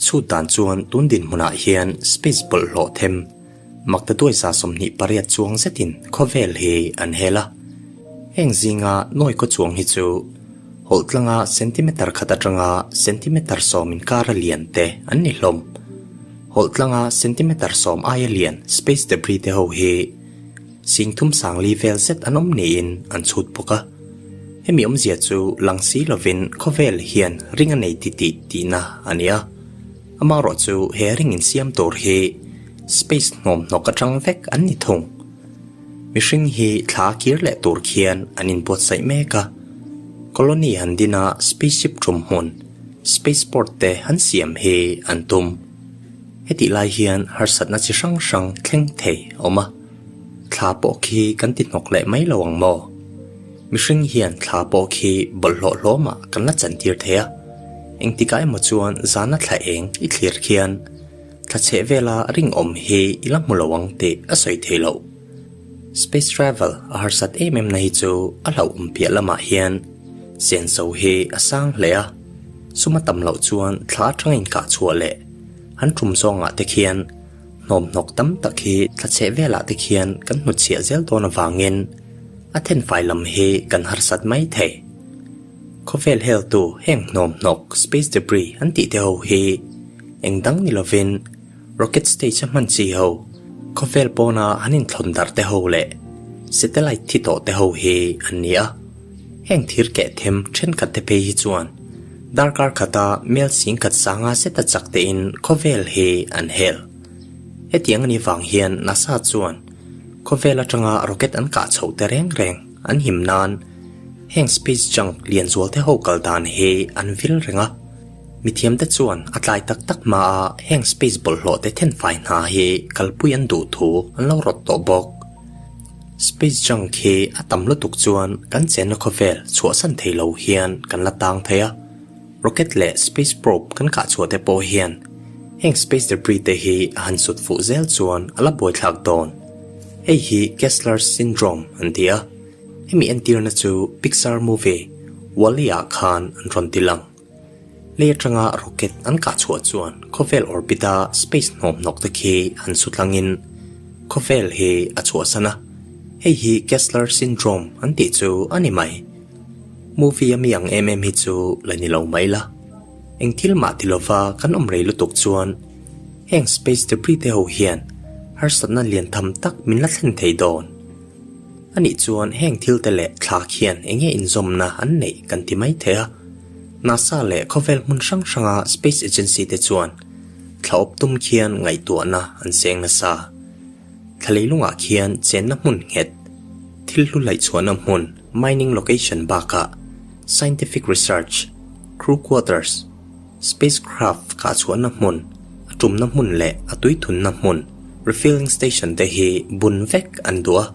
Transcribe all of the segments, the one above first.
Chhut dan chuan tun dinhmunah hian space bawlhhlawh them maktaduai 28 chuang zetin khawvel hi an hel a. Heng zinga nawi kaw chuang hi chu hawlh tlanga centimeter khat atanga centimeter 10 inkara lian te an ni hlawm. Hawlh tlanga centimeter 10 aia lian space debris te ho hi 30 sangli vel zet an awm niin an chhut bawk a. Hemi awmzia chu lang si lovin khawvel hian ring a nei titih tihna a ni a. Amaherawh chu he ring insiam tur hi space hnawmhnawk atang vek an ni thung. Mihring hi thla kir leh tur khian an inbuatsaih mek a. Colony han dina spaceship tum hmun, spaceport te han siam hi an tum. Hetih lai hian harsatna chi hrang hrang thleng thei a awm a. Thla pawh khi kan ti hnawk leh mai lo ang maw? Mihring hian thla pawh khi bawlhhlawh hlawmah kan la chantir thei a. Engtikah emaw chuan zana thla eng i thlir khian thla chheh vela ringawm hi i la hmu lo ang tih a sawi thei loh. Space travel a harsat em em na hi chu a hlauhawm piah lamah hian senso hi a sang hle a, sum a tam loh chuan thla atanga inkah chhuah leh han tum zawngah te khian hnawmhnawk tam tak hi thla chheh velah te khian kan hnutchhiah zel dawn avangin a thenfai lam hi kan harsat mai thei. Khawvel heltu heng hnawmhnawk space debris an tih te ho hi eng dang ni lovin rocket stage a hman chi ho, khawvel pawna an inthlawn darh te ho leh satellite thi tawh te ho hi an ni a. Heng thir keh them thenkhat te phei hi chuan darkar khata mel 10,000 sanga zeta chak tein khawvel hi an hel. Hetiang a nih vang hian NASA chuan khawvel atanga rocket an kah chhoh te reng reng an him nan heng space junk lian zual te ho kal dan hi an vil reng a. Mithiamte chuan a tlai tak tak hmaa heng space bawlhhlawh te thenfai hna hi kalpui an duh thu an lo rawt tawh bawk. Space junk hi a tam lutuk chuan kan chenna khawvel chhuahsan thei lo hian kan la tang thei a. Rocket leh space probe kan kah chhuah te pawh hian heng space debris te hi a han sut fuh zel chuan a la buaithlak dawn. Hei hi Kessler's syndrome an ti a. Hemi entirna chu Pixar movie Wall-E ah khan an rawn ti lang. Lei atanga rocket an kah chhuah chuan khawvel orbit a space hnawmhnawk te khi han su tlangin khawvel hi a chhuahsan a, hei hi Kessler syndrome an tih chu a ni mai. Movie a mi ang em em hi chu la ni lo mai la. Eng thil mah ti lova kan awm rei lutuk chuan heng space debris te ho hian harsatna lian tham tak min la thlen thei dawn. A nih chuan heng thil te leh thla khian eng nge inzawmna an neih kan ti mai thei a. NASA leh khawvel hmun hrang hranga space agency te chuan thla awp tum khian ngaihtuahna an seng nasa. Thla leilungah khian chenna hmun nghet, thil hlu laihchhuahna hmun, mining location bakah scientific research, crew quarters, spacecraft kahchhuahna hmun, a tumna hmun leh a tuithunna hmun, refilling station te hi bun vek an duh a.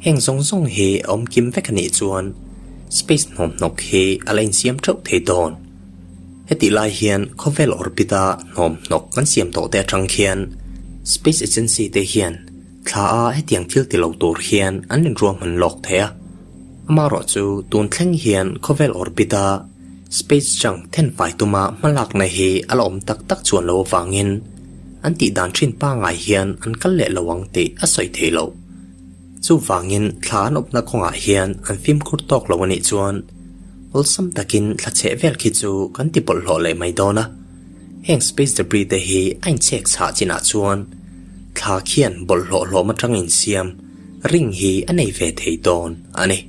Heng zawng zawng hi a awm kim vek a nih chuan space hnawmhnawk hi a la insiam theuh thei dawn. Hetih lai hian khawvel orbit a hnawmhnawk kan siam tawh te atang khian space agency te hian thla a hetiang thil ti lo tur hian an inruahman lawk thei a. Amaherawh chu tun thleng hian khawvel orbit a space junk thenfai tuma hmalakna hi a la awm tak tak chuan lo avangin an tih dan thin pangngai hian an kal leh lo ang tih a sawi thei lo. Chuvangin thla an awpna kawngah hian an fimkhur tawk lo a nih chuan awlsam takin thla chheh vel khi chu kan ti bawlhhlawh leh mai dawn a. Heng space debris te hi a inchhek chhah chinah chuan thla khian bawlhhlawh hlawm atang insiam ring hi a nei ve thei dawn a ni.